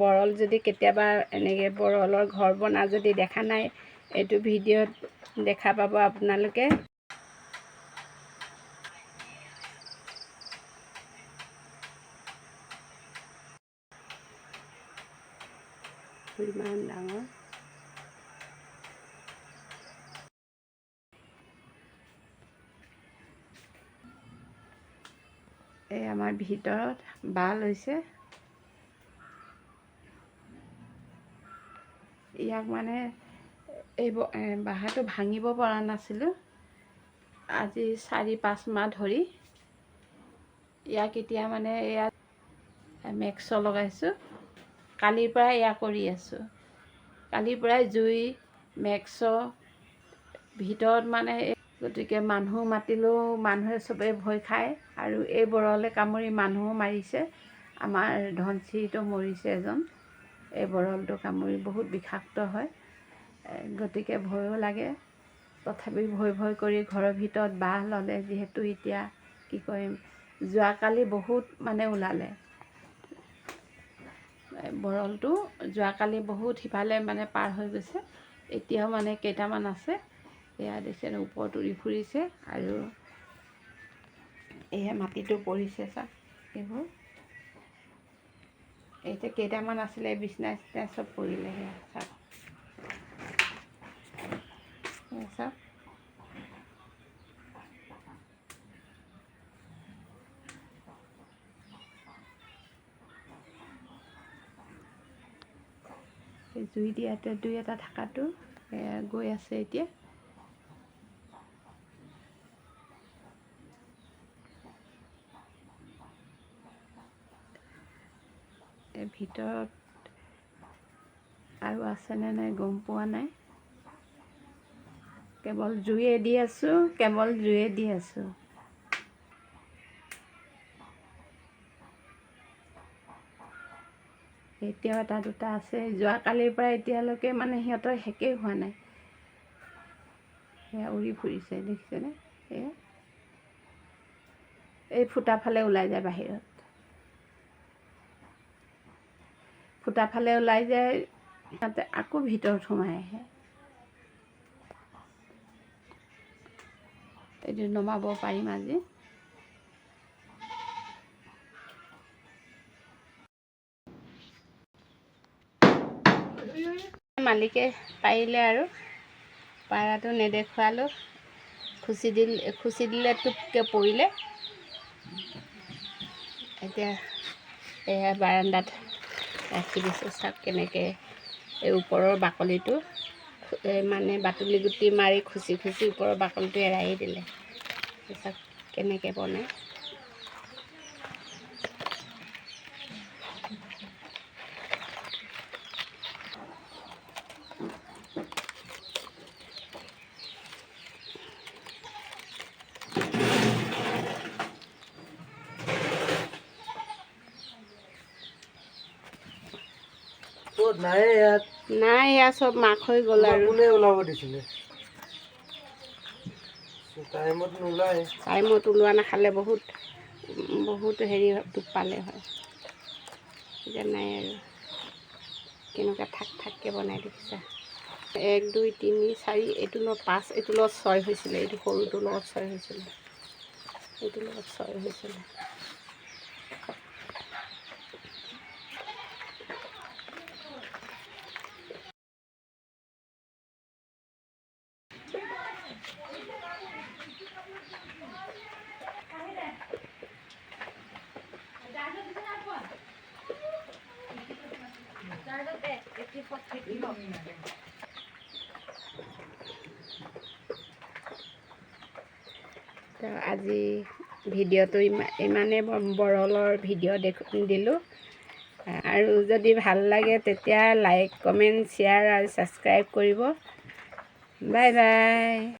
বৰল যদি কেতিয়াবা এনেকৈ বৰলৰ ঘৰ বনা যদি দেখা নাই, এইটো ভিডিঅ'ত দেখা পাব আপোনালোকে। ইমান ডাঙৰ। এই আমাৰ ভিতৰত বাঁহ লৈছে। ইয়াক মানে এই বাঁহটো ভাঙিব পৰা নাছিলোঁ আজি 4-5 মাহ ধৰি। ইয়াক এতিয়া মানে ইয়াত মেক্স লগাইছোঁ। কালিৰ পৰা এয়া কৰি আছোঁ। কালিৰ পৰাই জুই, মেক্স ভিতৰত মানে। গতিকে মানুহ মাতিলেও মানুহে চবেই ভয় খায় আৰু এই বৰলে কামুৰি মানুহো মাৰিছে। আমাৰ ধনশিৰিতো মৰিছে এজন এই বৰলটো কামুৰি। বহুত বিষাক্ত হয়, গতিকে ভয়ো লাগে। তথাপি ভয় ভয় কৰি ঘৰৰ ভিতৰত বাঁহ ল'লে যিহেতু, এতিয়া কি কৰিম? যোৱাকালি বহুত মানে ওলালে বৰলটো। যোৱাকালি বহুত সিফালে মানে পাৰ হৈ গৈছে। এতিয়াও মানে কেইটামান আছে। এয়া দিছে, ওপৰত উৰি ফুৰিছে আৰু এয়া মাটিটো পৰিছে। চাওক এইবোৰ। এতিয়া কেইটামান আছিলে, বিচনা চিচনা চব পৰিলে। সেয়া চাওক, সেয়া চাওক। জুই দিয়াতে দুই এটা থকাটো গৈ আছে এতিয়া। ভিতৰত আৰু আছেনে নাই গম পোৱা নাই। কেৱল জুয়ে দি আছোঁ, কেৱল জুয়ে দি আছোঁ। এতিয়াও এটা দুটা আছে। যোৱাকালিৰ পৰা এতিয়ালৈকে মানে সিহঁতৰ শেষেই হোৱা নাই। সেয়া উৰি ফুৰিছে, দেখিছেনে? সেয়া এই ফুটা ফালে ওলাই যায় বাহিৰত। ফুটা ফালে ওলাই যায়, তাতে আকৌ ভিতৰত সোমাই আহে। এইটো নমাব পাৰিম আজি। মালিকে পাৰিলে আৰু পাৰাটো নেদেখুৱালোঁ। খুচি দিলে, খুচি দিলে, টোপকৈ পৰিলে। এতিয়া এয়া বাৰাণ্ডাত ৰাখি দিছোঁ। চাওক কেনেকৈ এই ওপৰৰ বাকলিটো মানে বাটুলি গুটি মাৰি খুচি খুচি ওপৰৰ বাকলিটো এৰাই দিলে। চাওক কেনেকৈ বনায়। ক'ত? নাই ইয়াত। নাই, এয়া চব মাক হৈ গ'ল। তোমাক আৰু কোনে ওলাব দিছিলে? টাইমত নোলায়। টাইমত ওলোৱা নাখালে বহুত বহুত হেৰি টোপ পালে হয়। এতিয়া নাই আৰু। কেনেকুৱা থাক থাককৈ বনাই দেখিছা? এক, দুই, তিনি, চাৰি, এইটোৰ লগত পাঁচ, এইটোৰ লগত ছয় হৈছিলে। এইটো সৰুটোৰ লগত ছয় হৈছিলে, এইটোৰ লগত ছয় হৈছিলে। তো আজি ভিডিঅ'টো ইমানেই। বৰলৰ ভিডিঅ' দিলোঁ আৰু যদি ভাল লাগে তেতিয়া লাইক, কমেণ্ট, শ্বেয়াৰ আৰু ছাবস্ক্ৰাইব কৰিব। Bye bye.